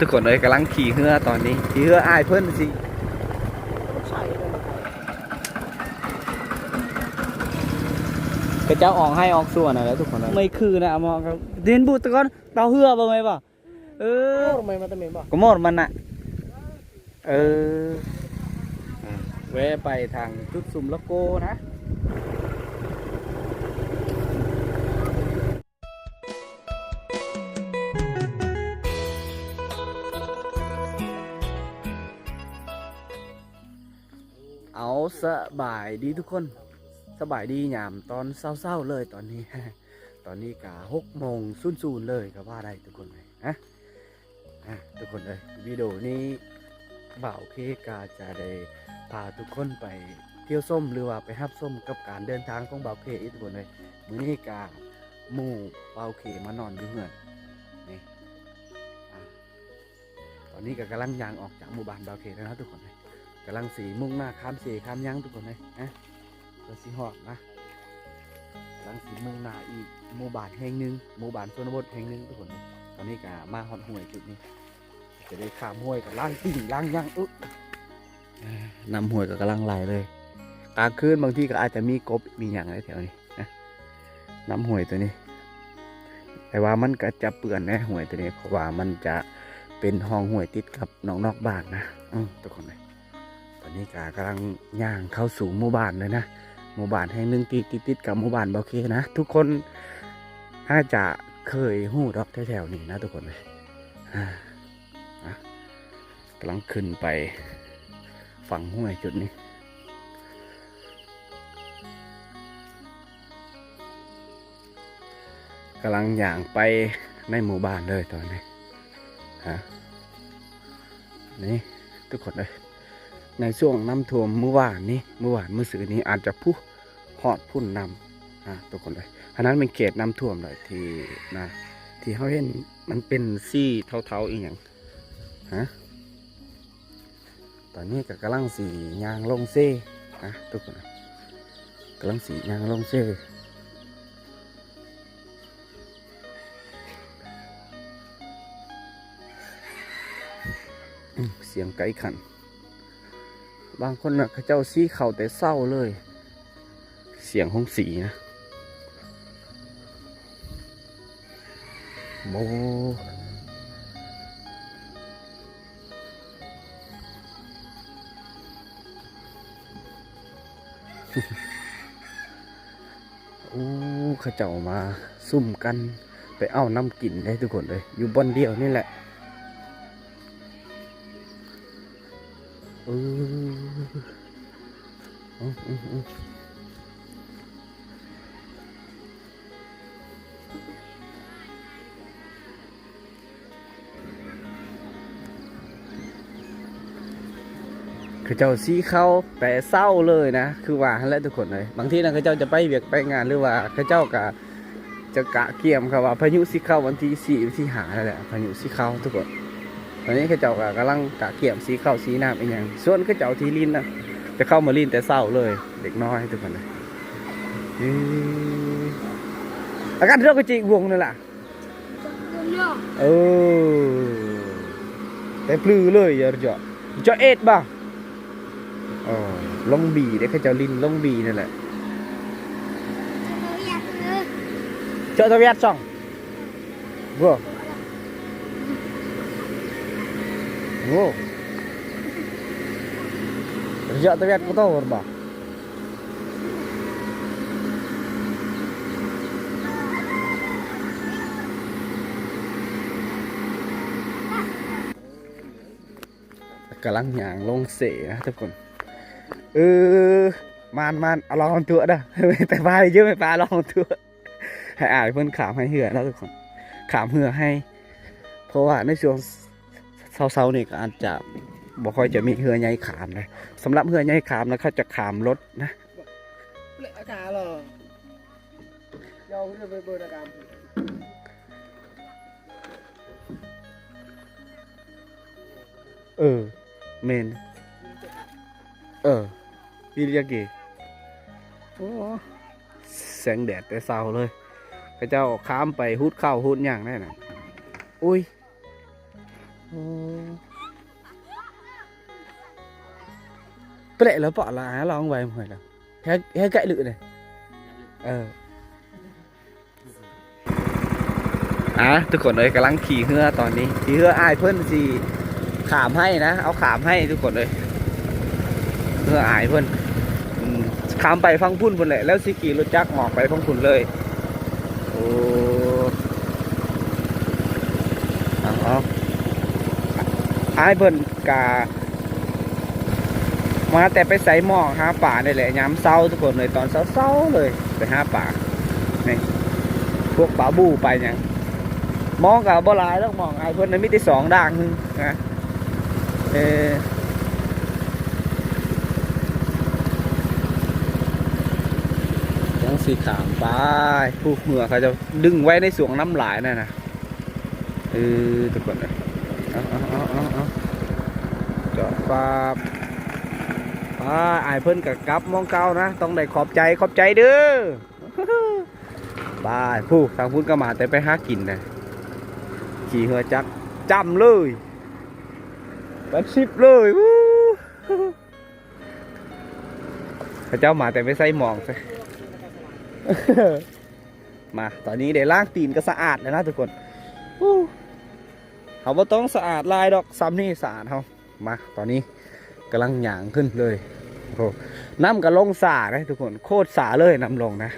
ທຸກຄົນເອີຍ ກຳລັງຂີ່ເຮືອຕອນນີ້ ຂີ່ເຮືອອ້າຍເພິ່ນຊິ ເຂົາເຈົ້າອອກໄຮ່ອອກສວນຫັ້ນແຫຼະທຸກຄົນເອີຍ ໄມ່ຄືນະ ເອົາມາເຫັນບຸດຕະກອນ ເຕົາເຮືອບໍ່ແມ່ນບໍ່? ເອີ ກະມໍມາແຕ່ເໝັນບໍ່? ກະມໍມັນນະ ເອີ ແວະໄປທາງຈຸດຊຸມລະໂກນະ. ເອົາ ສະບາຍດີທຸກຄົນ ສະບາຍດີຍາມຕອນເຊົ້າໆເລີຍຕອນນີ້ ຕອນນີ້ກະຫົກໂມງສູນໆເລີຍກະວ່າໄດ້ທຸກຄົນເອີຍ ຮະ ອ່າ ທຸກຄົນເອີຍ ວິດີໂອນີ້ບ່າວເຄກະຈະໄດ້ພາທຸກຄົນໄປທ່ຽວຊົມ ຫຼືວ່າໄປຮັບຊົມກັບການເດີນທາງຂອງບ່າວເຄອີກທຸກຄົນເອີຍ ມື້ນີ້ກະໝູ່ບ່າວເຄມານອນຢູ່ເຮືອນນີ້ ອ່າ ຕອນນີ້ກະກຳລັງຍ່າງອອກຈາກໝູ່ບ້ານບ່າວເຄແລ້ວນະທຸກຄົນເອີຍ ກຳລັງຊິມຸ່ງໜ້າຂ້າມເຊຂ້າມຫຍັງທຸກຄົນເອີຍ ຮະ ກະຊິຮອດນະ ກຳລັງຊິມຸ່ງໜ້າອີກໝູ່ບ້ານແຫ່ງໜຶ່ງ ໝູ່ບ້ານຊົນນະບົດແຫ່ງໜຶ່ງທຸກຄົນເອີຍ ຕອນນີ້ກະມາຮອດຫ້ວຍຈຸດນີ້ ຈະໄດ້ຂ້າມຫ້ວຍກະລ້າງຕີນລ້າງຫຍັງ ອຶ ນ້ຳຫ້ວຍກະກຳລັງໄຫຼເລີຍ ກາງຄືນບາງທີກະອາດຈະມີກົບມີຫຍັງໃນແຖວນີ້ນະ ນ້ຳຫ້ວຍໂຕນີ້ ແຕ່ວ່າມັນກະຈະເປື້ອນແດ່ຫ້ວຍໂຕນີ້ ເພາະວ່າມັນຈະເປັນຮ່ອງຫ້ວຍຕິດກັບນອກໆບ້ານນະ ອື ທຸກຄົນເອີຍ. ຕອນນີ້ກະກຳລັງຍ່າງເຂົ້າສູ່ໝູ່ບ້ານເລີຍນະ ໝູ່ບ້ານແຫ່ງໜຶ່ງທີ່ຕິດກັບໝູ່ບ້ານບ່າວເຄນະ ທຸກຄົນໜ້າຈະເຄີຍຮູ້ດອກແຖວໆນີ້ນະທຸກຄົນເອີຍ ອ່າ ນະ ກຳລັງຂຶ້ນໄປຝັ່ງຫ້ວຍຈຸດນີ້ ກຳລັງຍ່າງໄປໃນໝູ່ບ້ານເລີຍຕອນນີ້ ຮະ ນີ້ທຸກຄົນເອີຍ ໃນຊ່ວງນ້ຳຖ້ວມມື້ວານນີ້ ມື້ວານມື້ຊືນນີ້ອາດຈະພຸ້ນ ຮອດພຸ້ນນຳ ອ່າ ທຸກຄົນເອີຍ ອັນນັ້ນແມ່ນເຂດນ້ຳຖ້ວມເລີຍ ທີ່ນະ ທີ່ເຮົາເຫັນມັນເປັນສີເທົາໆອີ່ຫຍັງ ຮະ ຕອນນີ້ກະກຳລັງຊິຍ່າງລົງເຊ ນະ ທຸກຄົນ ກຳລັງຊິຍ່າງລົງເຊ ອືມ ສຽງໄກ່ຂັນ ບາງຄົນນະ ເຂົາເຈົ້າສີເຂົ້າແຕ່ເຊົ້າເລີຍ ສຽງໂຮງສີນະ ໂອ້ ໂອ້ ເຂົາເຈົ້າມາຊຸມກັນໄປເອົານ້ຳກິນເດ້ທຸກຄົນເອີຍ ຢູ່ບ່ອນດຽວນີ້ແຫຼະ ເອີ ອື ອື ອື ເຂົາເຈົ້າສີເຂົ້າແຕ່ເຊົ້າເລີຍນະ ຄືວ່າຫັ້ນແຫຼະທຸກຄົນເອີຍ ບາງທີນະ ເຂົາເຈົ້າຈະໄປວຽກໄປງານ ຫຼືວ່າເຂົາເຈົ້າກະຈະກະກຽມ ເຂົາວ່າພາຍຸຊິເຂົ້າວັນທີສີ່ ວັນທີຫ້ານັ້ນແຫຼະ ພາຍຸຊິເຂົ້າທຸກຄົນ ຕອນນີ້ເຂົາເຈົ້າກະກຳລັງກະກຽມສີເຂົ້າສີນ້ຳອີ່ຫຍັງ ສ່ວນເຂົາເຈົ້າທີ່ຫຼິ້ນນະ ຈະເຂົ້າມາຫຼິ້ນແຕ່ເຊົ້າເລີຍ ເດັກນ້ອຍທຸກຄົນເອີຍ ອາກາດເຮົາກະຈິກວົງນັ້ນລະ ເອີ ແຕ່ປຶເລີຍ ຢາຈະ ຈະເອັດບາ ເອີ ລົງບີເດ້ ເຂົາເຈົ້າຫຼິ້ນລົງບີນັ້ນແຫຼະ ເຈາະຕະວຽດຊ່ອງ ໂອ້ ໂອ້ ເຈາະຕະວຽດກະໂຕບໍ່ ກຳລັງຍ່າງລົງເຊນະທຸກຄົນ ເອີ ມານໆ ອາລອງຕົວະເດີ ແຕ່ພາຍເຢີແມ່ປາອາລອງຕົວະ ໃຫ້ອ້າຍເພິ່ນຂ້າມໃຫ້ເຮືອເນາະທຸກຄົນ ຂ້າມເຮືອໃຫ້ ເພາະວ່າໃນຊ່ວງເຊົ້າໆນີ້ກະອາດຈະບໍ່ຄ່ອຍຈະມີເຮືອໃຫຍ່ຂ້າມເດ້ ສຳລັບເຮືອໃຫຍ່ຂ້າມນະ ເຂົາຈະຂ້າມລົດນະ ເອີ ແມ່ນ ເອີ ວິລຍາກີ ໂອ້ ແສງແດດແຕ່ເຊົ້າເລີຍ ເຂົາເຈົ້າຂ້າມໄປຫູດເຂົ້າຫູດຫຍັງໄດ້ນະ ອຸ້ຍ ໂອ້ ໄປແຫຼະແລ້ວປະລະ ລອງໄວ້ເມື່ອຍແລ້ວ ແຮ ແຮໄກຫຼືເດ້ ເອີ. ອ່າ ທຸກຄົນເອີຍ ກຳລັງຂີ່ເຮືອຕອນນີ້ ຂີ່ເຮືອອ້າຍເພິ່ນຊິຂາມໄຮ່ນະ ເອົາຂາມໄຮ່ທຸກຄົນເອີຍ ເຮືອອ້າຍເພິ່ນ ອືມ ຂ້າມໄປຝັ່ງພຸ້ນພຸ້ນແຫຼະ ແລ້ວຊິຂີ່ລົດຈັກອອກໄປຝັ່ງພຸ້ນເລີຍ. ໂອ້ ເອົາ ເອົາ ອ້າຍເພິ່ນກະ ມາແຕ່ໄປໃສ່ໝອງຫາປານີ້ແຫຼະ ຍາມເຊົ້າທຸກຄົນເອີຍ ຕອນເຊົ້າໆເລີຍໄປຫາປາ ນີ້ ພວກປາບູປາຫຍັງ ໝອງກໍບໍ່ຫຼາຍດອກ ໝອງອ້າຍເພິ່ນນະ ມີແຕ່ສອງດ່າງນະ ເອີ ຍັງຊິຂ້າມໄປ ຜູ້ເຮືອເຂົາເຈົ້າດຶງໄວ້ໃນຊ່ວງນ້ຳຫຼາຍນັ້ນນະ. ເອີ ທຸກຄົນເອີຍ ເອົາ ເອົາ ເອົາ ເອົາ ເອົາ ຈອດປາບ ອາ ອ້າຍເພິ່ນກໍກັບໝ່ອງເກົ່ານະ ຕ້ອງໄດ້ຂອບໃຈ ຂອບໃຈເດີ ບາຍ. ຜູ້ທາງພຸ້ນກໍມາແຕ່ໄປຫາກິນນະ ຂີ່ເຮືອຈັກຈ້ຳເລີຍ ເປັນສິບເລີຍ ເຂົາເຈົ້າມາແຕ່ໄປໃສ່ໝອງຊະ. ມາ ຕອນນີ້ໄດ້ລ້າງຕີນກໍສະອາດແລ້ວນະທຸກຄົນ. ໂອ້ ເຮົາບໍ່ຕ້ອງສະອາດຫຼາຍດອກ ສ່ຳນີ້ສະອາດເຮົາ. ມາ ຕອນນີ້ກຳລັງຍ່າງຂຶ້ນເລີຍ. ໂອ້ ນ້ຳກໍລົງສາເດ້ທຸກຄົນ ໂຄດສາເລີຍ ນ້ຳລົງນະ.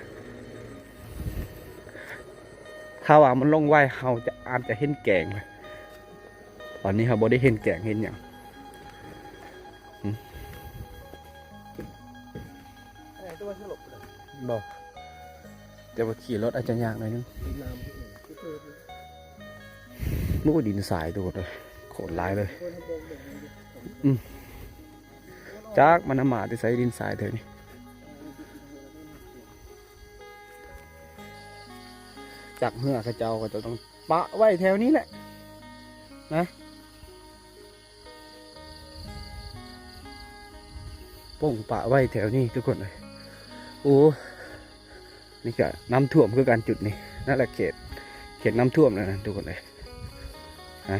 ຖ້າວ່າມັນລົງໄວ ເຮົາຈະ ອາດຈະເຫັນແກງ. ຕອນນີ້ເຮົາບໍ່ໄດ້ເຫັນແກງເຫັນຫຍັງ. ບໍ່ ແຕ່ວ່າຂີ່ລົດອາດຈະຍາກໜ້ອຍໜຶ່ງ. ໂອ້ ດິນຊາຍໂຕດເອີຍ ໂຄດຫຼາຍເລີຍ. ອືມ ຈັກມັນນຳມາແຕ່ໃສ ດິນຊາຍແຖວນີ້. ຈັກເຮືອເຂົາເຈົ້າ ເຂົາເຈົ້າຕ້ອງປະໄວ້ແຖວນີ້ແຫຼະນະ. ປົງປະໄວ້ແຖວນີ້ທຸກຄົນເອີຍ. ໂອ້ ນີ້ກະນ້ຳຖ້ວມຄືກັນຈຸດນີ້ ນັ້ນແຫຼະເຂດ ເຂດນ້ຳຖ້ວມແລ້ວນະທຸກຄົນເອີຍ. ຮະ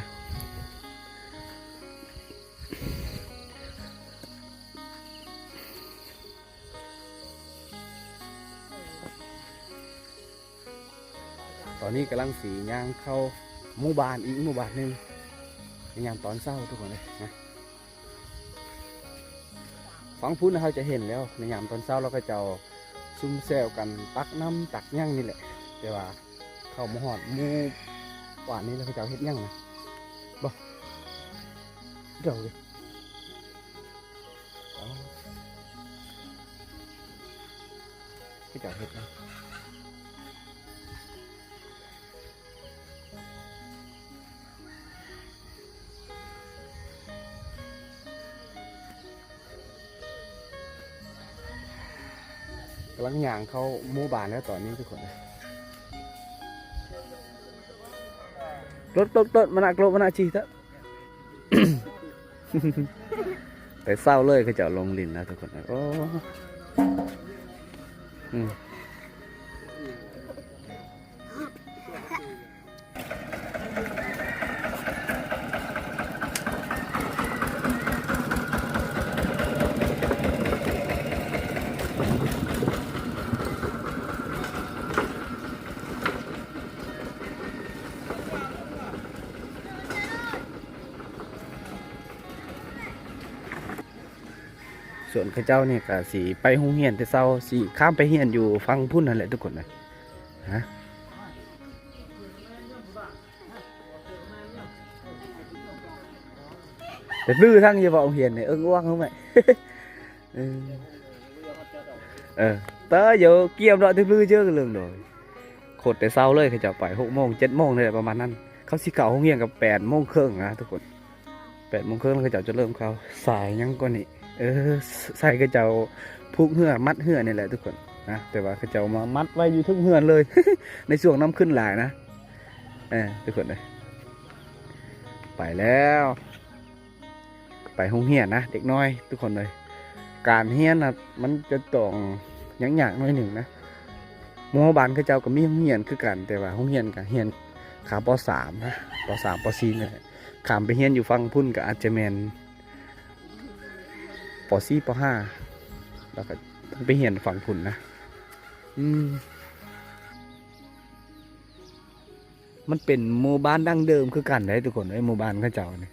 ຕອນນີ້ກຳລັງຊິຍ່າງເຂົ້າໝູ່ບ້ານອີກໝູ່ບ້ານໜຶ່ງ ໃນຍາມຕອນເຊົ້າທຸກຄົນເອີຍນະ. ຝັ່ງພຸ້ນເຮົາຈະເຫັນແລ້ວ ໃນຍາມຕອນເຊົ້າ ແລ້ວເຂົາເຈົ້າຊຸມແຊວກັນຕັກນ້ຳຕັກຫຍັງນີ້ແຫຼະ. ແຕ່ວ່າເຂົ້າມາຮອດໝູ່ບ້ານນີ້ແລ້ວ ເຂົາເຈົ້າເຮັດຫຍັງນະ ບໍ່ ເຈົ້າເອີຍ. ເຂົາເຈົ້າເຮັດນະ ກຳລັງຍ່າງເຂົ້າໝູ່ບ້ານແລ້ວຕອນນີ້ທຸກຄົນ. ລົດ ລົດ ລົດ ມານະ ໂກລະ ມານະ ຈີ ເຖາະ. ແຕ່ເຊົ້າເລີຍເຂົາເຈົ້າລົງຫຼິ້ນນະທຸກຄົນ. ໂອ້ ອືມ ສ່ວນເຂົາເຈົ້ານີ້ກະຊິໄປໂຮງຮຽນແຕ່ເຊົ້າ ຊິຂ້າມໄປຮຽນຢູ່ຝັ່ງພຸ້ນຫັ້ນແຫຼະທຸກຄົນເອີຍ. ຮະ ແຕ່ບລືທັງຢູ່ບໍ່ໂຮງຮຽນນີ້ ເອີ້ງອ້ວງເຮົາແມະ. ເອີ ເອີ ແຕ່ຢູ່ກຽມເນາະ ແຕ່ບລືເຈີເລື່ອງໂດຍ ໂຄດແຕ່ເຊົ້າເລີຍ ເຂົາເຈົ້າໄປຫົກໂມງ ເຈັດໂມງນີ້ແຫຼະ ປະມານນັ້ນ. ເຂົາຊິເຂົ້າໂຮງຮຽນກໍແປດໂມງເຄິ່ງນະທຸກຄົນ. ແປດໂມງເຄິ່ງແລ້ວເຂົາເຈົ້າຈະເລີ່ມເຂົ້າ. ສາຍຫຍັງກໍນີ້ ເອີ ສາຍເຂົາເຈົ້າຜູກເຮືອ ມັດເຮືອນີ້ແຫຼະທຸກຄົນນະ. ແຕ່ວ່າເຂົາເຈົ້າມາມັດໄວ້ຢູ່ເທິງເຮືອນເລີຍ ໃນຊ່ວງນ້ຳຂຶ້ນຫຼາຍນະ. ເອີ ທຸກຄົນເອີຍ ໄປແລ້ວ ໄປໂຮງຮຽນນະເດັກນ້ອຍທຸກຄົນເອີຍ. ການຮຽນນະ ມັນຈະຕ້ອງຍາກໆໜ້ອຍໜຶ່ງນະ. ໝູ່ບ້ານເຂົາເຈົ້າກໍມີໂຮງຮຽນຄືກັນ ແຕ່ວ່າໂຮງຮຽນກໍຮຽນຂາ ປໍສາມ ນະ ປໍສາມ ປໍສີ່ ນີ້ແຫຼະ. ຂ້າມໄປຮຽນຢູ່ຝັ່ງພຸ້ນກໍອາດຈະແມ່ນ ປໍສີ່ ປໍຫ້າ ແລ້ວກໍຕ້ອງໄປຮຽນຝັ່ງພຸ້ນນະ. ອືມ ມັນເປັນໝູ່ບ້ານດັ້ງເດີມຄືກັນເດ້ທຸກຄົນເອີຍ ໝູ່ບ້ານເຂົາເຈົ້ານີ້.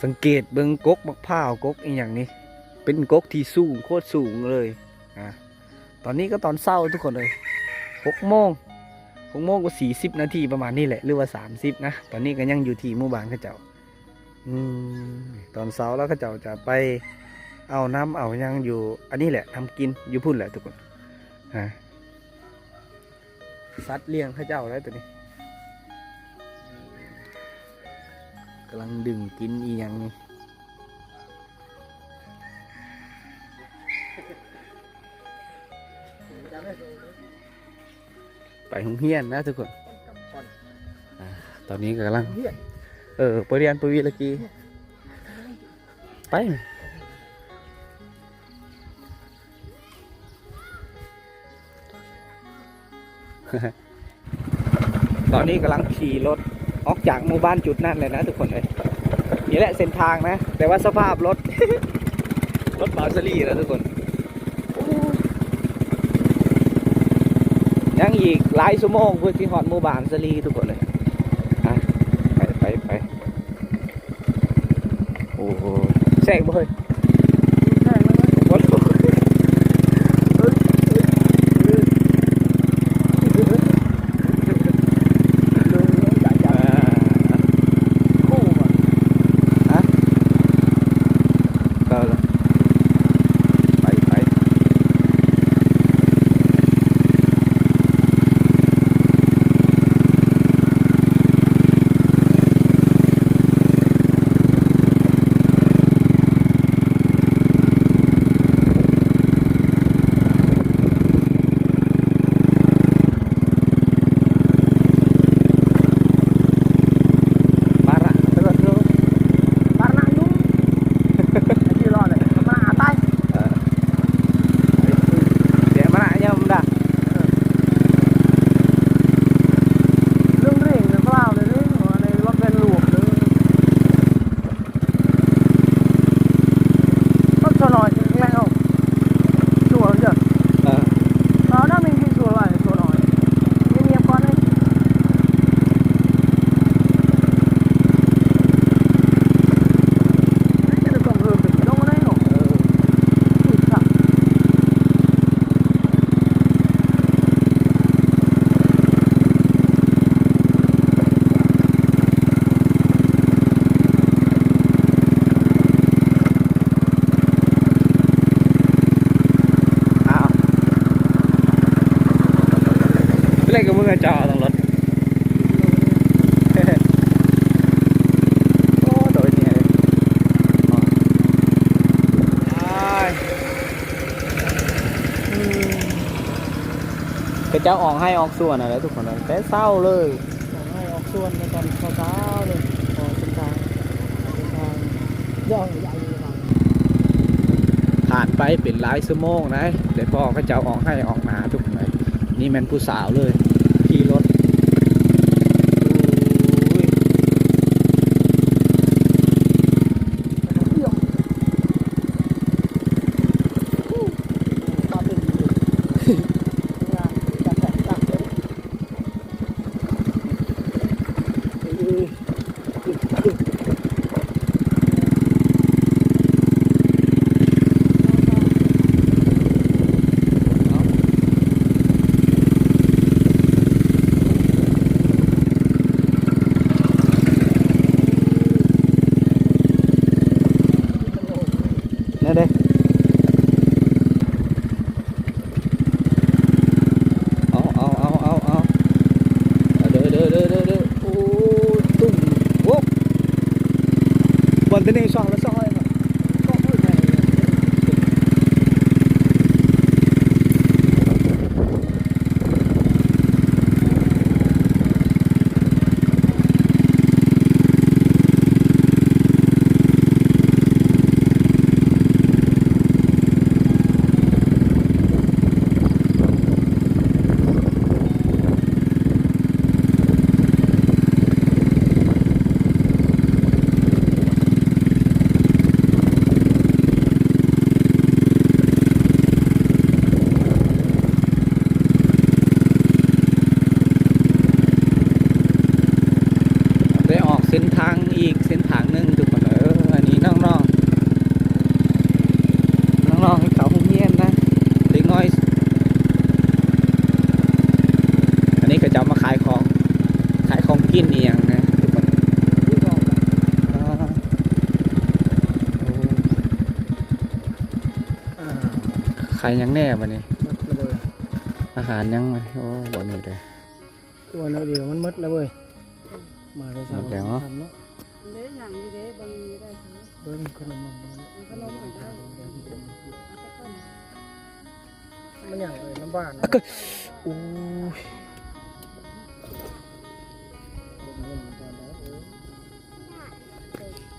ສັງເກດເບິ່ງກົກບັກພ້າວ ກົກອີ່ຫຍັງນີ້ ເປັນກົກທີ່ສູງ ໂຄດສູງເລີຍ. ອາ ຕອນນີ້ກໍຕອນເຊົ້າທຸກຄົນເອີຍ ຫົກໂມງ ຫົກໂມງກວ່າສີ່ສິບນາທີປະມານນີ້ແຫຼະ ຫຼືວ່າສາມສິບນະ. ຕອນນີ້ກໍຍັງຢູ່ທີ່ໝູ່ບ້ານເຂົາເຈົ້າ. ອືມ ຕອນເຊົ້າແລ້ວເຂົາເຈົ້າຈະໄປເອົານ້ຳເອົາຫຍັງຢູ່ອັນນີ້ແຫຼະ ທຳກິນຢູ່ພຸ້ນແຫຼະທຸກຄົນ. ອາ ສັດລ້ຽງເຂົາເຈົ້າແຫຼະໂຕນີ້ ກຳລັງດຶງກິນອີ່ຫຍັງນີ້. ໄປໂຮງຮຽນນະທຸກຄົນ. ອາ ຕອນນີ້ກໍກຳລັງ ເອີ ໄປຮຽນ ປະວິລະກີ ໄປ. ຕອນນີ້ກຳລັງຂີ່ລົດອອກຈາກໝູ່ບ້ານຈຸດນັ້ນແລ້ວນະທຸກຄົນເອີຍ. ນີ້ແຫຼະເສັ້ນທາງນະ ແຕ່ວ່າສະພາບລົດ ລົດບາວສາລີນະທຸກຄົນ. ຍັງອີກຫຼາຍຊົ່ວໂມງເພື່ອຊິຮອດໝູ່ບ້ານສາລີທຸກຄົນເອີຍ. ໄປ ໄປ ໄປ. ໂອ້ໂຫ ແຊງບໍ່ເຮີ້ຍ? ແຊງແລ້ວເວີ້ຍ. ໄປ ໄປ. ເອີ ເສຍມານະຍາມດາ ເລື່ອງເລັ່ງເລື່ອງລາວເລີຍເດ້ ວ່າໃນວ່າແມ່ນຫຼວງເດີ. ລົດຊາວນ້ອຍແລ້ວ ຊົວເດີ ເອີ ເອົານະ ມີທີ່ຊົວຫຼາຍ ຊົວນ້ອຍ ມີເມຍກ່ອນເດ້. ອ້າວ ເປັນໄລກັບມຶງອະ ຈອດລົງລົດ. ໂອ້ ໂດຍນີ້ເລີຍ ເຂົາເຈົ້າອອກໄຮ່ອອກສວນຫັ້ນແຫຼະທຸກຄົນເອີຍ ແຕ່ເຊົ້າເລີຍ ອອກໄຮ່ອອກສວນໃນຕອນເຊົ້າໆເລີຍ. ພໍເສັ້ນທາງ ເສັ້ນທາງ ຜ່ານໄປເປັນຫຼາຍຊົ່ວໂມງນະ ແຕ່ພໍເຂົາເຈົ້າອອກໄຮ່ອອກນາທຸກຄົນເອີຍ. ນີ້ແມ່ນຜູ້ສາວເລີຍ ຂີ່ລົດ ໂອ້ຍ. ແນວໃດ? ເອົາ ເອົາ ເອົາ ເອົາ ເອົາ ເດີ ເດີ ເດີ ເດີ ເດີ. ໂອ້ ຕຸ້ມ ໂອ້ ບ່ອນທີ່ໜຶ່ງ ສອງ ແລະ ສອງ ເອົາ ເອົາ. ເ ຂາຍຫຍັງແດ່ບັດນີ້? ໝົດແລ້ວເວີ້ຍ ອາຫານຫຍັງ? ໂອ້ ບໍ່ມີເດ້. ຄືວ່າໜ້ອຍດຽວມັນໝົດແລ້ວເວີ້ຍ. ມາແຕ່ເຊົ້າ ໝົດແລ້ວເນາະ ເນາະ. ເດ້ຫຍັງຢູ່ເດ້ ເບິ່ງນີ້ໄດ້ ເບິ່ງຂະໜົມມັນ ຂະໜົມມັນໄດ້ ມັນຫຍັງເອີຍ ນ້ຳຫວານ ໂອ້ຍ.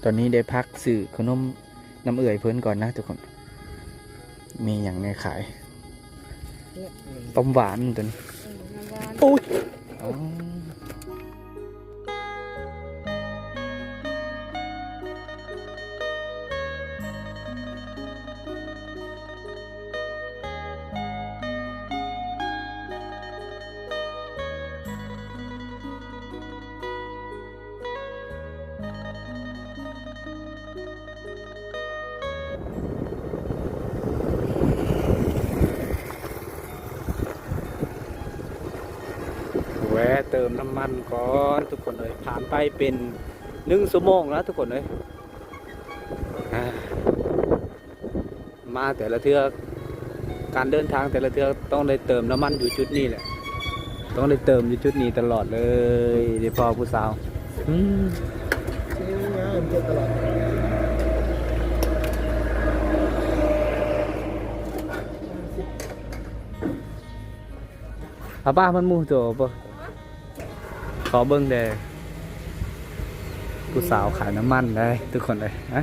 ຕອນນີ້ໄດ້ພັກຊື້ຂະໜົມນຳເອື້ອຍເພິ່ນກ່ອນນະທຸກຄົນ. ມີຫຍັງແດ່ຂາຍ? ຕົ້ມຫວານຕົວນີ້. ໂອ້ຍ. ແວະເຕີມນ້ຳມັນກ່ອນທຸກຄົນເອີຍ. ຜ່ານໄປເປັນໜຶ່ງຊົ່ວໂມງແລ້ວທຸກຄົນເອີຍ. ມາແຕ່ລະເທື່ອ ການເດີນທາງແຕ່ລະເທື່ອຕ້ອງໄດ້ເຕີມນ້ຳມັນຢູ່ຈຸດນີ້ແຫຼະ. ຕ້ອງໄດ້ເຕີມຢູ່ຈຸດນີ້ຕະຫຼອດເລີຍ ເດ ພໍ່ຜູ້ສາວ. ອືມ ອາປ້າ ມັນໝູ່ໂຕບໍ່? ຂໍເບິ່ງແດ່ ຜູ້ສາວຂາຍນ້ຳມັນເດ້ທຸກຄົນເອີຍ. ນະ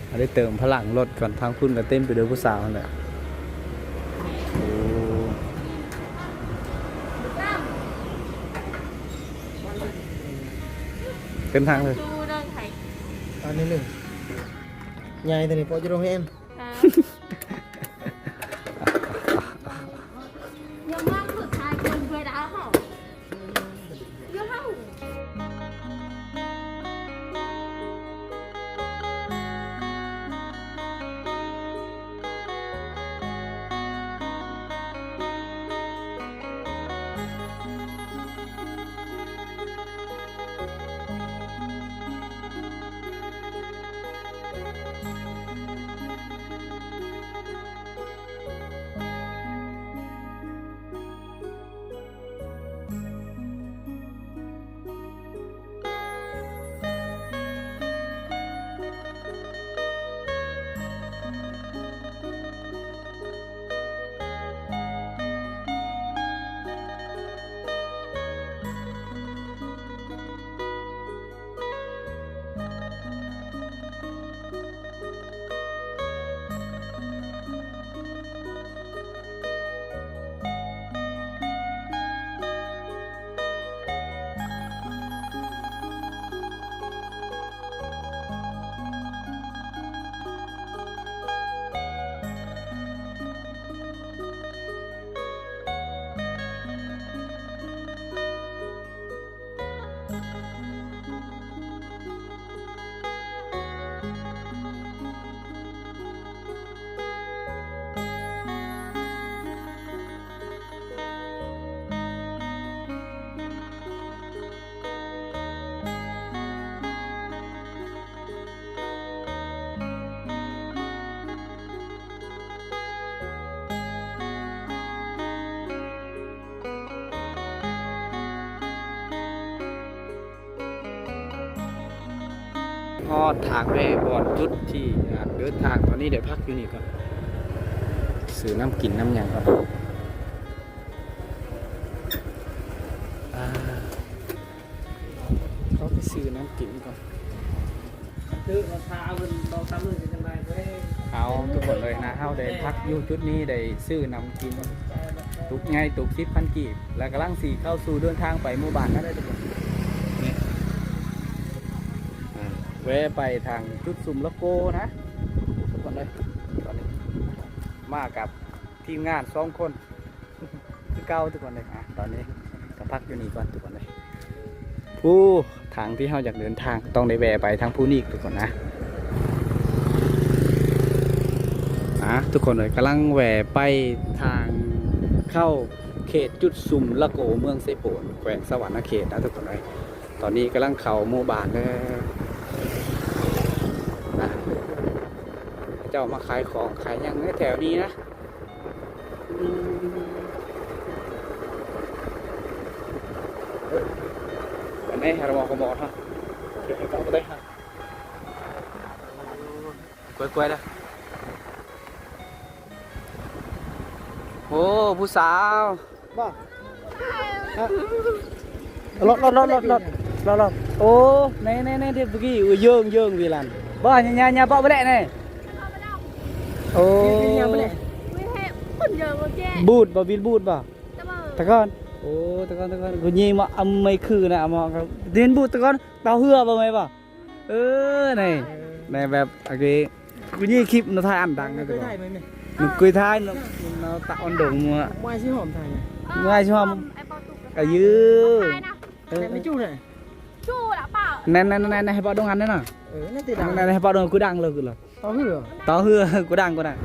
ເອົາໄດ້ເຕີມພະລັງລົດກ່ອນ. ທາງພຸ້ນກໍເຕັມໄປດ້ວຍຜູ້ສາວຫັ້ນແຫຼະ. ໂອ້ ເຕັມຖັງເລີຍ. ອັນນີ້ໜຶ່ງ ໃຫຍ່ຕົວນີ້ ພໍຈະລົງແຮງ. ຮອດທາງແວ່ບ່ອນຈຸດທີ່ ອ່າ ເດີນທາງ. ຕອນນີ້ໄດ້ພັກຢູ່ນີ້ກ່ອນ ຊື້ນ້ຳກິນນ້ຳຫຍັງກ່ອນ. ອ່າ ເຂົ້າໄປຊື້ນ້ຳກິນກ່ອນ. ເອົາ ທຸກຄົນເອີຍນະ ເຮົາໄດ້ພັກຢູ່ຈຸດນີ້ ໄດ້ຊື້ນ້ຳກິນ ຕຸກໃຫຍ່ຕຸກສິບພັນກີບ ແລະ ກຳລັງຊິເຂົ້າສູ່ເດີນທາງໄປໝູ່ບ້ານນະເດີທຸກຄົນ. ນີ້ ອ່າ ແວ່ໄປທາງຈຸດຊຸມລະໂກນະທຸກຄົນເອີຍ. ຕອນນີ້ມາກັບທີມງານສອງຄົນ ຄືເກົ່າທຸກຄົນເລີຍ. ອ່ະ ຕອນນີ້ກໍພັກຢູ່ນີ້ກ່ອນທຸກຄົນເລີຍ. ຜູ້ ທາງທີ່ເຮົາຢາກເດີນທາງຕ້ອງໄດ້ແວ່ໄປທາງຜູ້ນີ້ທຸກຄົນນະ. ອ່ະ ທຸກຄົນເອີຍ ກຳລັງແວ່ໄປທາງເຂົ້າເຂດຈຸດຊຸມລະໂກ ເມືອງເຊໂປນ ແຂວງສະຫວັນນະເຂດນະທຸກຄົນເອີຍ. ຕອນນີ້ກຳລັງເຂົ້າໝູ່ບ້ານເດີ. ອ່ະ ເຂົາເຈົ້າມາຂາຍຂອງຂາຍຫຍັງແຖວນີ້ນະ. ໃຫ້ເຮົາເວົ້າກັບໝໍເນາະ ເອົາໄປເລີຍ ກວຍໆ ເດີ ໂອ້ ຜູ້ສາວ ບໍ່ ຮະ ລົດ ລົດ ລົດ ລົດ ລົດ ໂອ້ ແນ່ໆໆ ເດັກຜູ້ກີ້ ເຢິງໆ ວິລັນ ບໍ່ ຍາໆ ເບາະໄປແຫຼະແນ່ ໂອ້ ຍາໆ ເບາະແຫຼະ ບູດບໍ່ ບິນບູດບໍ່ ຕະກອນ ຕະກອນ ໂອ້ ຕະກອນ ຕະກອນ ຜູ້ຍິງມາອຳໄມຄືນະ ມາ ດິນບູດຕະກອນ ເຕົາເຮືອບໍ່ແມ່ນບໍ່ ເອີ ນີ້ ເອີ ໃນແບບ ໂອເຄ ກູຍິງຄລິບນະ ຖ່າຍອັນດັງ ມັນເຄີຍຖ່າຍໄໝ ມັນເຄີຍຖ່າຍນະ ນະຕະອອນດົງມົວ ມວຍຊິຫອມຖ່າຍ ມວຍຊິຫອມ ອາຍຸ ເອີ ແມ່ນຈູ້ນະ ຈູ້ລະເປົ່າ ແນ່ນໆໆ ໃຫ້ປະດົງອັນນັ້ນນະ ເອີ ໃຫ້ປະດົງ ກູດັງເລີຍ ກູລະ ຕໍ່ເຮືອ ຕໍ່ເຮືອ ກູດັງ ກູດັງ.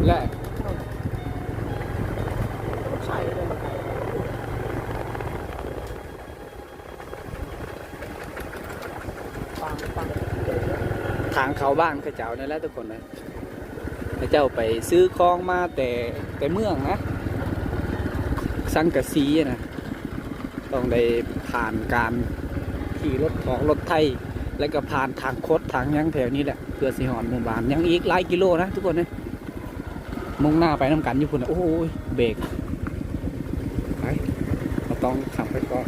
ແລະ ທາງເຂົ້າບ້ານເຂົາເຈົ້ານີ້ແຫຼະທຸກຄົນເອີຍ ເຂົາເຈົ້າໄປຊື້ຂອງມາແຕ່ ແຕ່ເມືອງນະ ສັງກະສີນະ ຕ້ອງໄດ້ຜ່ານການຂີ່ລົດຖອກລົດໄຖ ແລ້ວກໍຜ່ານທາງຄົດທາງຫຍັງແຖວນີ້ແຫຼະ ເພື່ອຊິຮອດໝູ່ບ້ານ ຍັງອີກຫຼາຍກິໂລນະທຸກຄົນເອີຍ. ມຸ່ງໜ້າໄປນຳກັນຢູ່ພຸ້ນນະ ໂອ້ຍ ເບກ ໄປ ເຮົາຕ້ອງຂັບໄປກ່ອນ.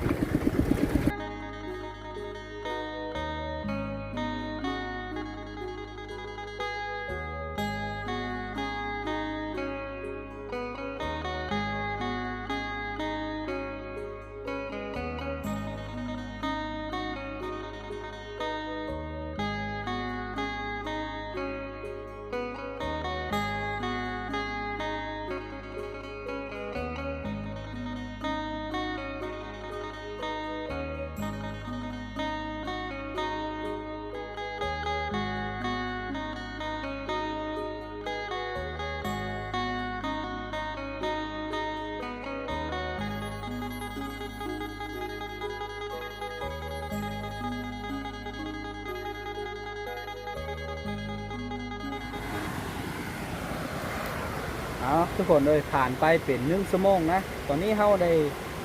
ເອົາ ທຸກຄົນເອີຍ ຜ່ານໄປເປັນໜຶ່ງຊົ່ວໂມງນະ ຕອນນີ້ເຮົາໄດ້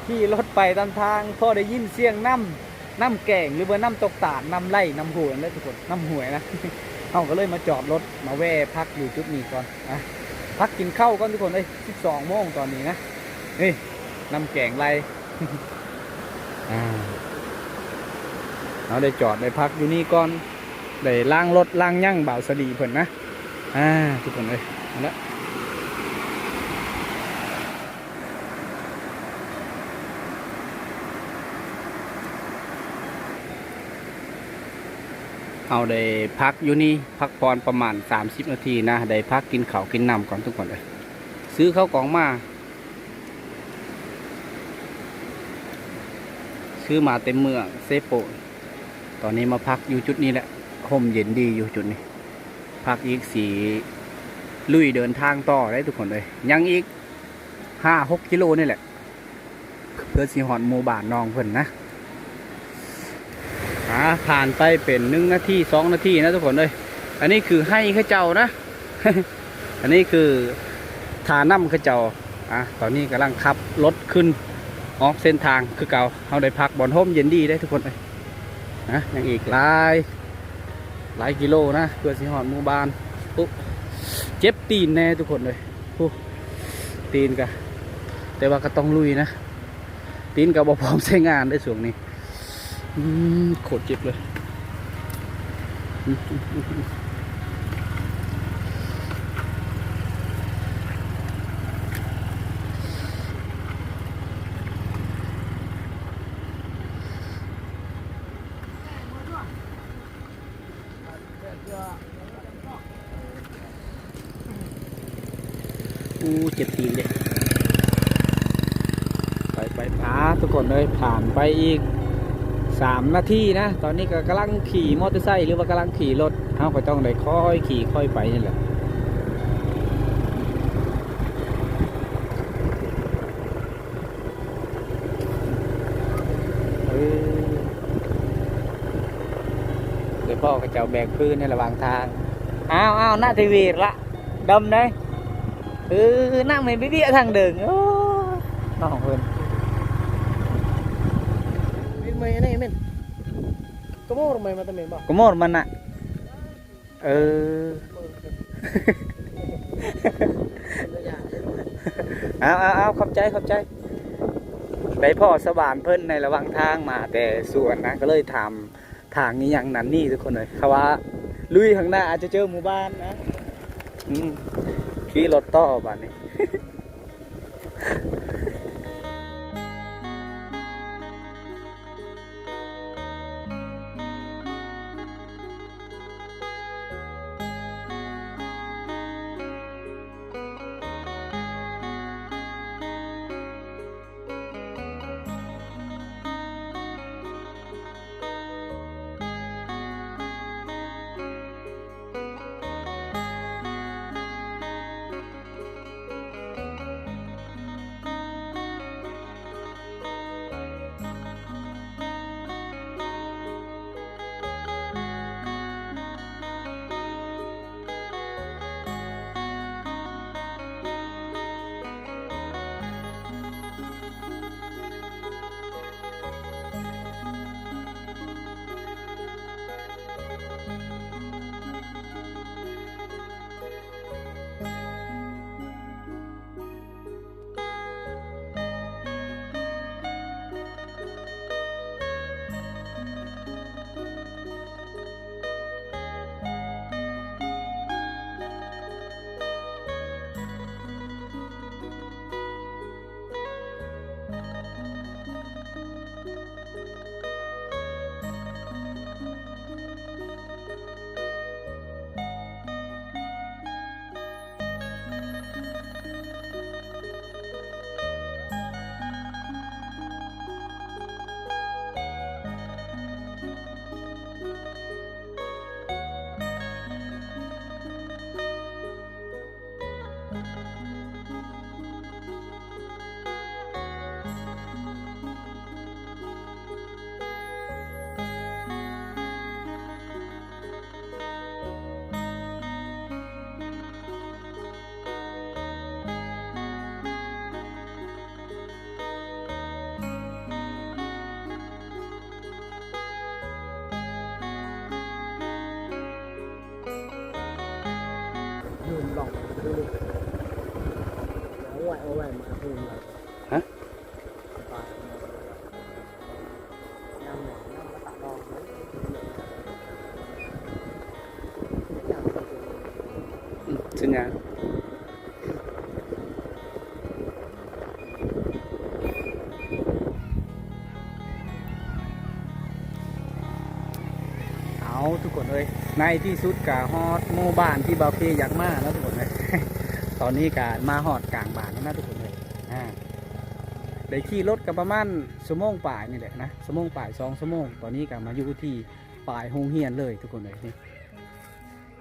ຂີ່ລົດໄປຕາມທາງ ພໍໄດ້ຍິນສຽງນ້ຳ ນ້ຳແກງ ຫຼືວ່ານ້ຳຕົກຕາດ ນ້ຳໄຫຼ ນ້ຳຫ້ວຍນັ້ນແຫຼະທຸກຄົນ ນ້ຳຫ້ວຍນະ ເຮົາກໍເລີຍມາຈອດລົດ ມາແວ່ພັກຢູ່ຈຸດນີ້ກ່ອນ ອ່ະ ພັກກິນເຂົ້າກ່ອນທຸກຄົນເອີຍ ສິບສອງໂມງຕອນນີ້ນະ ນີ້ ນ້ຳແກງໄຫຼ ອ່າ ເຮົາໄດ້ຈອດໄດ້ພັກຢູ່ນີ້ກ່ອນ ໄດ້ລ້າງລົດລ້າງຫຍັງບ່າວສາລີເພິ່ນນະ ອ່າ ທຸກຄົນເອີຍ ນັ້ນແຫຼະ ເຮົາໄດ້ພັກຢູ່ນີ້ ພັກຜ່ອນປະມານສາມສິບນາທີນະ ໄດ້ພັກກິນເຂົ້າກິນນ້ຳກ່ອນທຸກຄົນເອີຍ ຊື້ເຂົ້າກ່ອງມາ ຊື້ມາແຕ່ເມືອງເຊໂປນ ຕອນນີ້ມາພັກຢູ່ຈຸດນີ້ແຫຼະ ຮົ່ມເຢັນດີຢູ່ຈຸດນີ້ ພັກອີກ ຊິລຸຍເດີນທາງຕໍ່ໄດ໋ທຸກຄົນເອີຍ ຍັງອີກຫ້າຫົກກິໂລນີ້ແຫຼະ ເພື່ອຊິຮອດໝູ່ບ້ານນ້ອງເພິ່ນນະ ອ່າ ຜ່ານໄປເປັນໜຶ່ງນາທີ ສອງນາທີນະທຸກຄົນເອີຍ ອັນນີ້ຄືໄຮ່ເຂົາເຈົ້ານະ ອັນນີ້ຄືທ່ານ້ຳເຂົາເຈົ້າ ອ່າ ຕອນນີ້ກຳລັງຂັບລົດຂຶ້ນອອກເສັ້ນທາງຄືເກົ່າ ເຮົາໄດ້ພັກບ່ອນຮົ່ມເຢັນດີເດ້ທຸກຄົນເອີຍ ນະ ຍັງອີກຫຼາຍ ຫຼາຍກິໂລນະ ເພື່ອຊິຮອດໝູ່ບ້ານ ໂອ້ ເຈັບຕີນແດ່ທຸກຄົນເອີຍ ໂອ້ ຕີນກະ ແຕ່ວ່າກໍຕ້ອງລຸຍນະ ຕີນກໍບໍ່ພ້ອມໃຊ້ງານເດ້ຊ່ວງນີ້. ອືມ ໂຄດເຈັບເລີຍ. ໂອ້ ເຈັບຕີນເດ້. ໄປ ໄປ ອາ ທຸກຄົນເອີຍ ຜ່ານໄປອີກສາມນາທີນະ. ຕອນນີ້ກໍກຳລັງຂີ່ມໍເຕີໄຊ ຫຼືວ່າກຳລັງຂີ່ລົດ ເຮົາກໍຕ້ອງໄດ້ຄ່ອຍຂີ່ຄ່ອຍໄປນີ້ແຫຼະ. ເອີ ໄດ້ພໍ້ເຂົາເຈົ້າແບກພື້ນໃນລະຫວ່າງທາງ. ອ້າວ ອ້າວ ນະ ທະວີລະ ດຳໄດ. ເອີ ນຳໃຫ້ເບເບຍທາງເດີງ. ໂອ້ ນ້ອງເພິ່ນ Mày này mình. Có mor mày mà tao mày bảo. Có mor mà nè. ເອີ ເອົາ ເອົາ ເອົາ ຂອບໃຈ ຂອບໃຈ. ໄດ້ພໍ້ຊາວບ້ານເພິ່ນໃນລະຫວ່າງທາງມາແຕ່ສວນນະ ກໍເລີຍຖາມທາງອີ່ຫຍັງນັ້ນນີ້ ທຸກຄົນເອີຍ. ເຂົາວ່າລຸຍຂ້າງໜ້າອາດຈະເຈີໝູ່ບ້ານນະ. ອືມ ຂີ່ລົດຕໍ່ບາດນີ້. ຮະ? ອືມ ສັນຍາ. ເອົາ ທຸກຄົນເອີຍ ໃນທີ່ສຸດກະຮອດໝູ່ບ້ານທີ່ບ່າວເຄຢາກມາແລ້ວ ທຸກຄົນເອີຍ. ຕອນນີ້ກະມາຮອດກາງບ້ານແລ້ວນະ ທຸກຄົນເອີຍ. ອາ ໄດ້ຂີ່ລົດກະປະມານຊົ່ວໂມງປາຍນີ້ແຫຼະນະ ຊົ່ວໂມງປາຍ ສອງຊົ່ວໂມງ. ຕອນນີ້ກະມາຢູ່ທີ່ປາຍໂຮງຮຽນເລີຍ ທຸກຄົນເອີຍ. ນີ້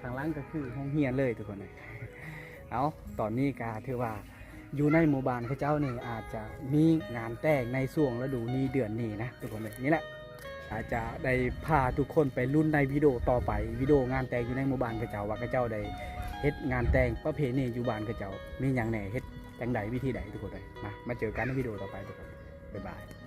ທາງຫຼັງກໍຄືໂຮງຮຽນເລີຍ ທຸກຄົນເອີຍ. ເອົາ ຕອນນີ້ກໍຖືວ່າຢູ່ໃນໝູ່ບ້ານເຂົາເຈົ້ານີ້ ອາດຈະມີງານແຕ່ງໃນຊ່ວງລະດູນີ້ ເດືອນນີ້ນະ ທຸກຄົນເອີຍ. ນີ້ແຫຼະ ອາດຈະໄດ້ພາທຸກຄົນໄປລຸ້ນໃນວິດີໂອຕໍ່ໄປ ວິດີໂອງານແຕ່ງຢູ່ໃນໝູ່ບ້ານເຂົາເຈົ້າ ວ່າເຂົາເຈົ້າໄດ້ເຮັດງານແຕ່ງປະເພນີຢູ່ບ້ານເຂົາເຈົ້າ ມີຫຍັງແດ່ ເຮັດຈັ່ງໃດ ວິທີໃດ ທຸກຄົນເອີຍ. ມາ ມາເຈີກັນໃນວິດີໂອຕໍ່ໄປ ທຸກຄົນ. ບາຍບາຍ.